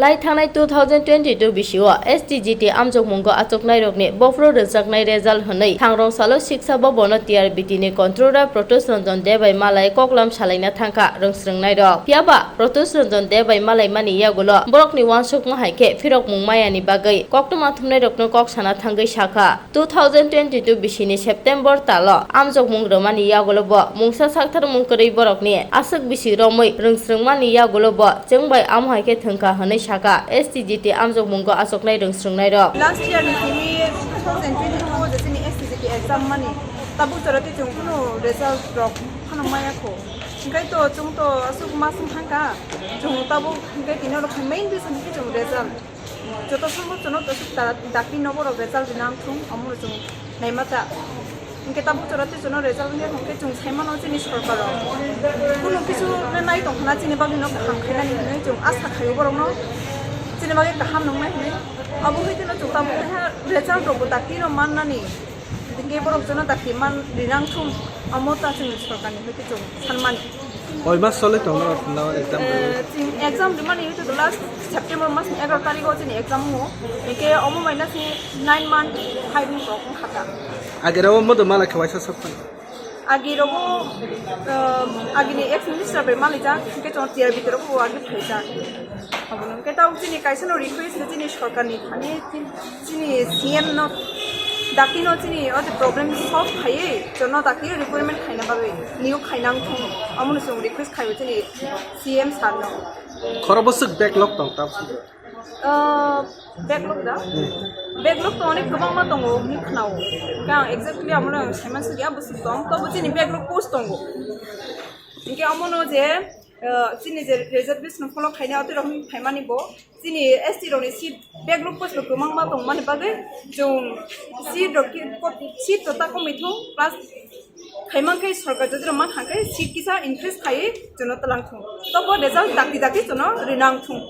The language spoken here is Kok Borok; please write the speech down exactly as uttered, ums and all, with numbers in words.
Lai thangnai two thousand twenty-two bisio S T G T amjokmungo achuknairokni bophuru rwjaknai result hwnwi thangrong salo siksa bobono T R B T ni controller Protos Ranjan Debai malai koklam salaina thangkha rwngsrwngnairok. Phiyaba Protos Ranjan Debai malaimani yagulo borokni uansukma hai khe phirokmung mayani bagwi koktwma thumnairokno kok sana thangwi sakha. Two thousand twenty-two bisini September talo amjokmung rwmani yagulo bo mungsa saktharmung kwrwi borokni aswk bisi romwi rwngsrwngmani yagulo bo chwng bai amo hai khe thwngkha hwnwi sakha S T G T amjokmungo achuknai rwngsrwngnairok. Last year ni simi two thousand twenty-two je chini S T G T exam mani tabuk jora tei chwng kunu result rok phano maya kho. Hingkai to chwng to aswk ma swng thangkha chwng tabuk hingkai tini oro main reason khe chwng result. Joto sombo chwngno to suk ta-, dakti no borok result rina wngthung, omono chwng naima ta. Hinkhe tabuk jora tei chwngno result wngya hinkhe chwng sai mano chini sorkar rok. Kunu kisu nai tong khna chini bagwi no kaham khainani hinwi chwng asa khaio borok no. Chini bagwi kaham nwngnai hinwi. Abo hai kheno chwng tabuk khe result rok bo dakti no mannani. Hinkhe borok chwngno dakti man rinang thung, amo ta chwng sorkar ni hwnkhe chwng sanmani. Koi mas solwi tongo no exam rwwi? Eh, chwng exam rwmani hwnkhe to last September mas ni egaroh tarikh o chini exam wngo. Hinkhe omo maina se nine month five month rok wngkha ta. Agera o modo mala khe waisa sokphano? Agi rogo, eh, agini ex minister bai malijak, hinkhe chwng T R B T rogo bo agi phaijak. Abono hinkhe tabuk chini kaisa no request chini sorkar ni thani chini C M no dakti no chini o je problem solve khaiwi chwngno dakti recruitment khaina bagwi niyok khaina wngthung, omono chwng request khaiwi chini C M sir no. Khoro bwswk backlog tong tabuk? Ah, backlog da? Backlog to onek kwbangma tongo hinwi khnao. Khe ang exactly amono ang saiman sidi a bwswk tong, tobo chini backlog post tongo. Hinkhe omono je, ah, chini je reservation follow khaina ote rohorni phaimani bo chini S T rokni seat backlog post bo kwbangma tongmani bagwi chwng seat rok ki-, ko-, seat to ta komwi thung plus khaiman khe sorkar jodi rok ma thang khe seat kisa increase khaiwi chwngno twlang thung. Tobo result dakti dakti chwngno rinang thung.